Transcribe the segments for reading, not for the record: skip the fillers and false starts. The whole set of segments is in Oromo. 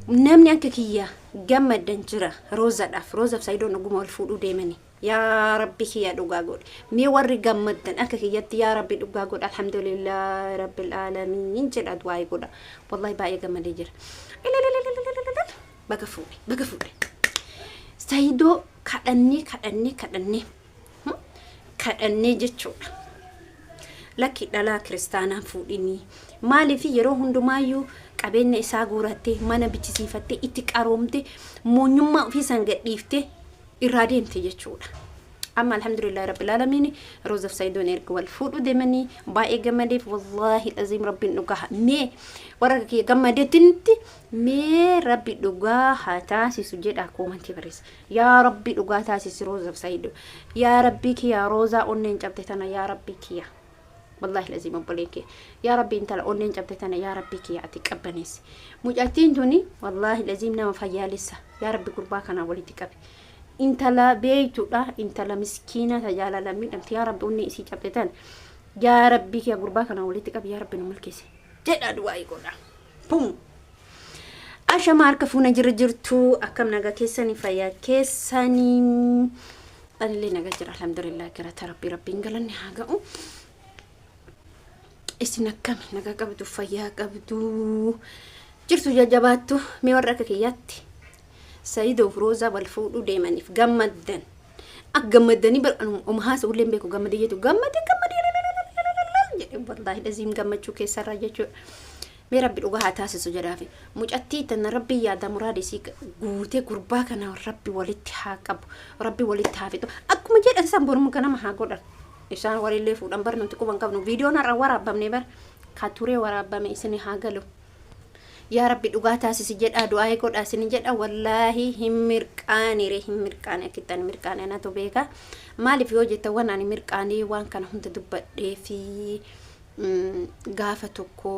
Namni akka kiyya gammaddan jira Roozadhaaf. Roozaaf Sayidoon dhuguma wal fuudhuu deemani. Yaa Rabbi kiyya dhugaa godhi. Mee warri gammaddan akka kiyyatti yaa Rabbi dhugaa godha. Alhamdulillah Rabbil aalamiin jedha du'aa godha. Wallahi baay'ee gammadee jira. Ilililililililil. Baga fuudhe baga fuudhe. Sayidoo kadhannee kadhannee kadhannee kadhannee jechuudha. Lakki dhalaa kiristaanaa fuudhinii. Maaliif yeroo hundumaayyuu qabeenya isaa guurattee mana bichisiifattee itti qaroomte moonyummaa ofii san gadhiiftee irraa deemte jechuudha. Amma alhamdulillahi rabbil aalamiin Roozaf Sayidoon erga wal fuudhu deemanii baay'ee gammadeef wallaahi aziim rabbiin dhugaa mee warra kiyya gammadeetinti mee rabbi dhugaa haa taasisu jedha koomantii barreessa. Yaa rabbi dhugaa taasisi Roozaf Sayido. Yaa rabbii kiyaa Roozaa onneen cabte tana yaa rabbii kiya. Wallaahi laziim obboleen kee. Yaa rabbi intala onneen cabte tana yaa rabbii kiya ati qabbaneessi. Mucattiin tuni wallaahi laziim nama fayyaalessa. Yaa rabbi gurbaa kanaa walitti qabi. Intala beeytudha intala miskiina tajaajila miidhamte yaa rabbi onnee isii cabte tana. Yaa rabbii kiya gurbaa kanaa walitti qabi yaa rabbi nu milkeesse. Jedha du'aa godha. Pum. Ashama harka fuuna jirra jirtu akkam nagaa keessanii fayyaa keessanii anillee nagaa jira alhamdulillah galata rabbii rabbiin galanni haa ga'u. Isin akkami nagaa qabdu fayyaa qabdu jirtu jajjabaattu mee warra akka kiyyaatti Sayidoof Roozaa wal fuudhuu deemaniif gammaddan akka gammaddanii bar oma haasa'ullee hin beeku gammadee jechuudha gammadee gammadee jedhe wallaahi dhaziim gammachuu keessarraa jechuudha. Mee rabbi dhugaa haa taasisu jedhaafi. Mucattii tana rabbi yaada muraada isii guutee gurbaa kana rabbi walitti haa qabu. Rabbi walitti haa fixu. Akkuma jedhan san boruma ganama haa godhan. Isaan walillee fuudhan bar nuti quban qabnu. Viidiyoon har'a waraabamne bar ka turee waraabame isin haa galu. Yaa rabbi dhugaa taasisi jedhaa du'aa godhaa isin jedha wallaahi hin mirqaanire hin mirqaane akkitti ani mirqaane anatu beeka. Maaliif yoo jettan waan ani mirqaanee waan kana hunda dubbadhee fi gaafa tokko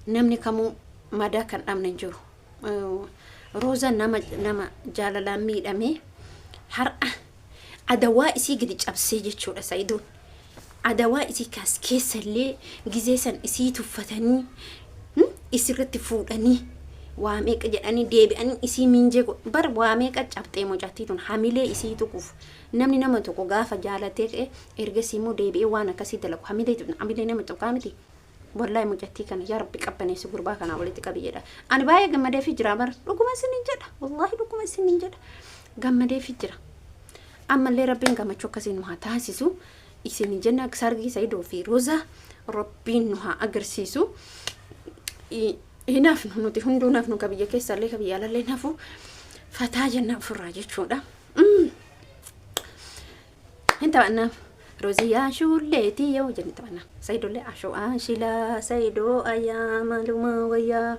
namni kamuu madaa kan dhabne hin jiru. Roozaan nama nama jaalalaan miidhame har'a adawaa isii gadi cabsee jechuudha Sa'idoon. Adawaa isii kaas keessallee gizee san isii tuffatanii isirratti fuudhanii waa meeqa jedhanii deebi'anii isii miinjee bar waa meeqa cabxee mucattii tun hamilee isii tuquuf Namni nama tokko gaafa jaalatee ka'e ergasii immoo deebi'ee waan akkasii dalagu hamilee hamilee nama tuqaa miti. Wallaahi mucattii kana yaa rabbi qabbaneessi gurbaa kanaa walitti qabi jedha. Ani baay'ee gammadeefi jira bara dhuguma isiniin jedha wallaahi dhuguma isiniin jedha gammadeefi jira. Ammallee rabbiin gammachuu akkasii nu haa taasisu isin jenna sargii Saidoo fi Rozaa rabbiin nu haa agarsiisu. Hin hafnu nuti hunduu hin hafnu ka biyya keessallee ka biyya alallee hin hafu fataa jenna ofirraa jechuudha. Hin taphannaa. Roziyaa shulleetii yoo jenne taphannaa. Sayidollee ashoo ashilaa sayidoo ayyaa maalumaa wayyaa.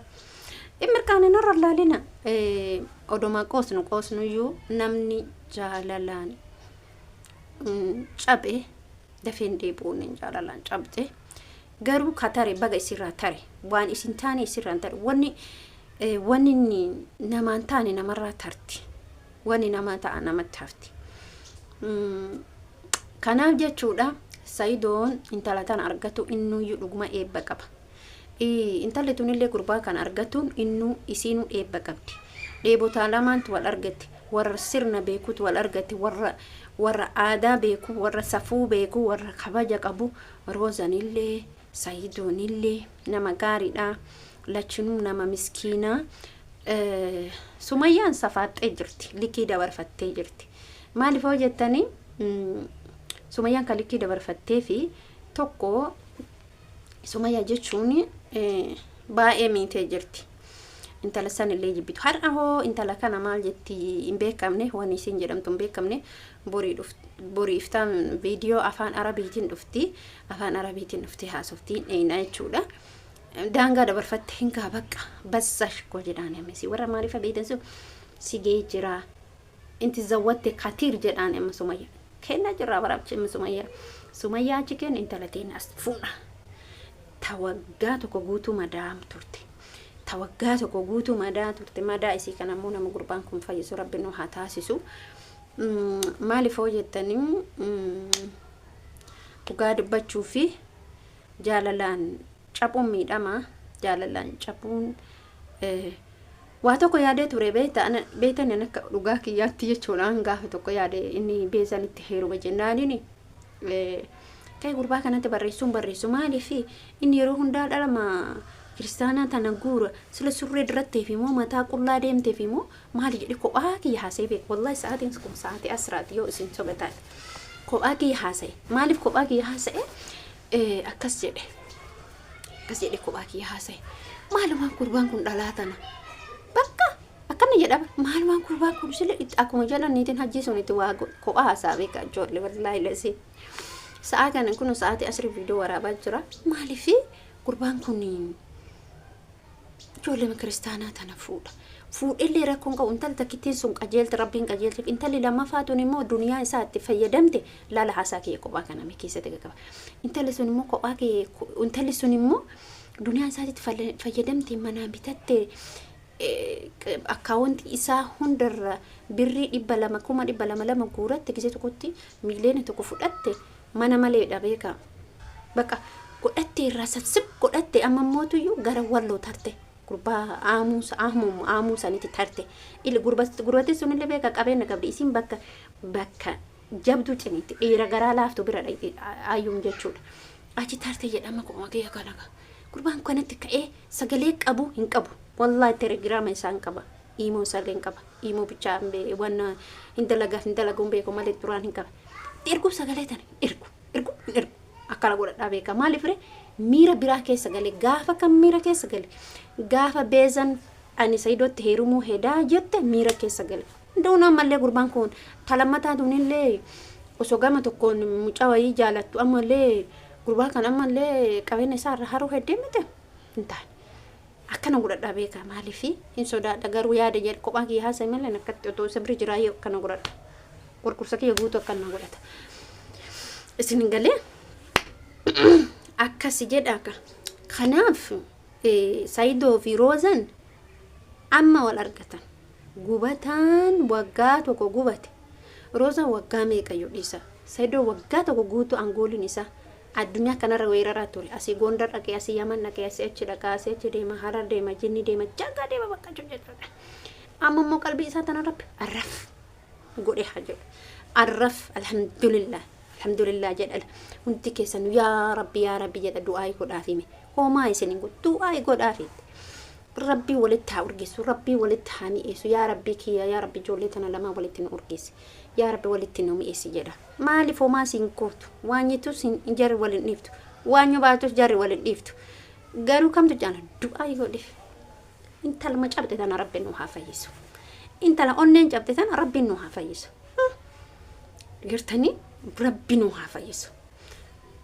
Hin mirqaane nurra laalina. Odomaa qoosnu qoosnuyyuu namni jaalalaan cabe dafeen deebi'uun hin jaalalaan cabxe. Garuu ka tare baga isirraa tare waan isin taane isirraa hin tare wanni wanni namaan taane namarraa tarti. Wani nama ta'a namatti hafti. Kanaaf jechuudha Sayidoon intala tana argatu innuyyuu dhuguma eebba qaba. Intalli tunillee gurbaa kana argatuun innuu isiinuu eebba qabdi. Dheebotaa lamaantu wal argate. Warra sirna beekutu wal argate. Warra warra aadaa beeku, warra safuu beeku, warra kabaja qabu. Roozanillee Sayidoonillee nama gaariidha. Lachinuu nama miskiinaa. Sumayyaan safaaxxee jirti. Likii dabarfattee jirti. Maaliif hoo jettanii Sumayyaan kan likii dabarfattee fi tokko Sumayyaa jechuun baay'ee miitee jirti. Intala san illee jibbitu. Har'a hoo intala kana maal jetti hin beekamne waan isiin jedhamtu hin beekamne borii borii iftaan viidiyoo afaan arabiitiin dhufti. Afaan arabiitiin dhuftee haasoftiin dheeyna jechuudha. Daangaa dabarfatte hin gaa bakka bassash koo jedhaan ammas warra maalifa beeytan sun si gee jira inti zawwatte katiir jedhaan amma sumayya kenna jirra baraabchi amma sumayya sumayyaa achi kenna intala teenya as fuudha ta waggaa tokko guutuu madaam turte ta waggaa tokko guutuu madaa turte madaa isii kana immoo nama gurbaan kun fayyisu rabbi nu haa taasisu maaliif hoo jettanii dhugaa dubbachuu fi Jaalalaan caphuun miidhama. Jaalalaan cabuun waa tokko yaadee ture beektan akka dhugaa kiyyaatti jechuudha. Gaafa tokko yaade inni beezan itti heeruma jennaaniin ka'e gurbaa kanatti barreessuun barreessu maaliif inni yeroo hundaa dhalama kiristaanaa tana guura sila surree diratteef immoo mataa qullaa deemteef immoo maali jedhe kophaa kiyya haasa'e beeku. Wallahi sa'aatiin kun sa'aatii asraati yoo isin soba taate. Kophaa kiyya haasa'e. Maaliif kophaa kiyya haasa'e? Akkas jedhe. Akkas jedhe kophaa kiyya haasa'e. Maalumaan gurbaan kun dhalaa tana. Bakka akkana jedhama. Maalumaan gurbaan kun sila akkuma jedhan niitiin hajjii sun itti waa kophaa haasa'a beeka ijoollee wallaahi lasii. Sa'aa kana kun sa'aatii asrii viidiyoo waraabaa jira. Maaliif gurbaan kun ijoollee kiristaanaa tana fuudha. Fuudhillee rakkoon qabu intalli takkittiin sun qajeelti rabbiin qajeelti intalli lammaffaa tun immoo duniyaa isaa itti fayyadamte laala haasaa kiyya kophaa kana mee keessatti qaba. Intalli sun immoo kophaa kiyya intalli sun immoo duniyaa isaatti fayyadamte manaa bitatte akkaawwantii isaa hundarra birrii 200 200,000 lama guuratte gisee tokkotti miiliyoona 1 fudhatte mana maleedha beekaa. Bakka godhatte irraa sabsib godhatte amma mootuyyuu gara walloo tarte gurbaa aamuu aamuu aamuu sanitti tarte. Ili gurbatti sunillee beeka qabeenya qabdi isiin bakka bakka jabduu ciniitti dhiira garaa laaftu bira ayyuun jechuudha. Achi tarte jedhama kophaa kiyya kana. Gurbaan kanatti ka'ee sagalee qabu hin qabu. Wallahi telegiraama isaa hin qaba. Iimoo isaallee hin qaba. Iimoo bichaa waan hin dalagaaf hin dalaguun beeku malee duraan hin qaba. Erguu sagalee tana ergu ergu hin ergu. Akkana godhadhaa beeka. Maaliif ree miira biraa keessa gale gaafa kan miira keessa gale gaafa beezan ani Sayidootti heerumuu hedaa jette miira keessa gale. Hunda'uun ammallee gurbaan kun talammataa tunillee osoo gama tokkoon mucaa wayii jaalattu ammallee gurbaa kan ammallee qabeenya isaa irra haruu heddee miti hin taane. Akkana godhadhaa beeka maaliif hin sodaadha garuu yaada jedhe kophaa kiyya haasa'e malee akkatti otoo isa bira jiraayyuu akkana godhadha. Gurgursa kiyya guutuu akkana godhata. Isin galee akkasi jedha akka. Kanaaf Sayidoo fi Roozan amma wal argatan. Gubataan waggaa tokko gubate. Roozan waggaa meeqayyuu dhiisa. Sayidoo waggaa tokko guutuu angooliin isaa addunyaa kanarra weeraraa ture. Asii Gondar dhaqee, asii Yaman dhaqee, asii achi dhaqaa, asii achi deema, Harar deema, Jinni deema, Jaggaa deema bakka jechuudha. Amma immoo qalbii isaa tana rabbi arraf godhe haa jedhu. Arraf alhamdulillah alhamdulillah jedha hundi keessan yaa rabbi yaa rabbi jedha du'aa godhaaf hime. Homaa isin hin godhu du'aa godhaaf. Rabbii walitti haa urgeessu rabbii walitti haa mi'eessu yaa rabbii kiyya yaa rabbi ijoollee tana lamaa walitti nu urgeessi yaa rabbi walitti nu mi'eessi jedha. Maaliif homaa siin gootu waanyitus hin jarri waliin dhiiftu waanyu baatus jarri waliin dhiiftu garuu kamtu caala du'aa godhiif. Intaluma cabxe tana rabbi nu haa fayyisu. Intala onneen cabxe tana rabbi nu haa fayyisu. Gartanii rabbi nu haa fayyisu.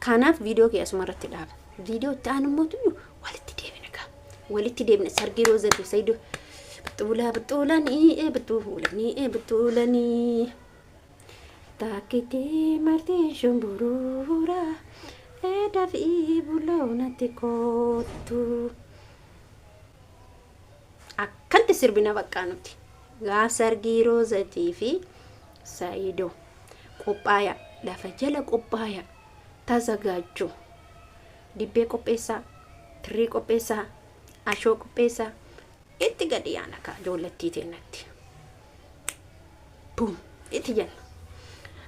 Kanaaf viidiyoo kee asuma irratti dhaaba. Viidiyoo itti aanu immoo walitti deebina gaa. Walitti deebina sargii roozatiif sayidoo. Buxuulaa buxuulanii buxuulanii buxuulanii. Takkitee marti shumburuura eeda fi buloo natti kottu. Akkanti sirbina baqqaa nuti. Gaaf sargii roozatii fi sayidoo qophaaya lafa jala qophaaya tazagaajju dibbee qopheessaa tirrii qopheessaa ashoo qopheessaa itti gadi yaana kaa ijoollettii teennatti. Buum itti jenna.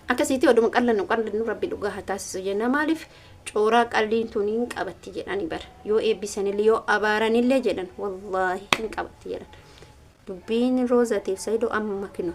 Akkasitti oduma qallannu qallannu rabbi dhugaa haa taasisu jenna maaliif cooraa qalliin tun hin qabatti jedhani bara yoo eebbisanillee yoo abaaranillee jedhan wallaahi hin qabatti jedhan. Dubbiin roozatiif sayidoo amma kinu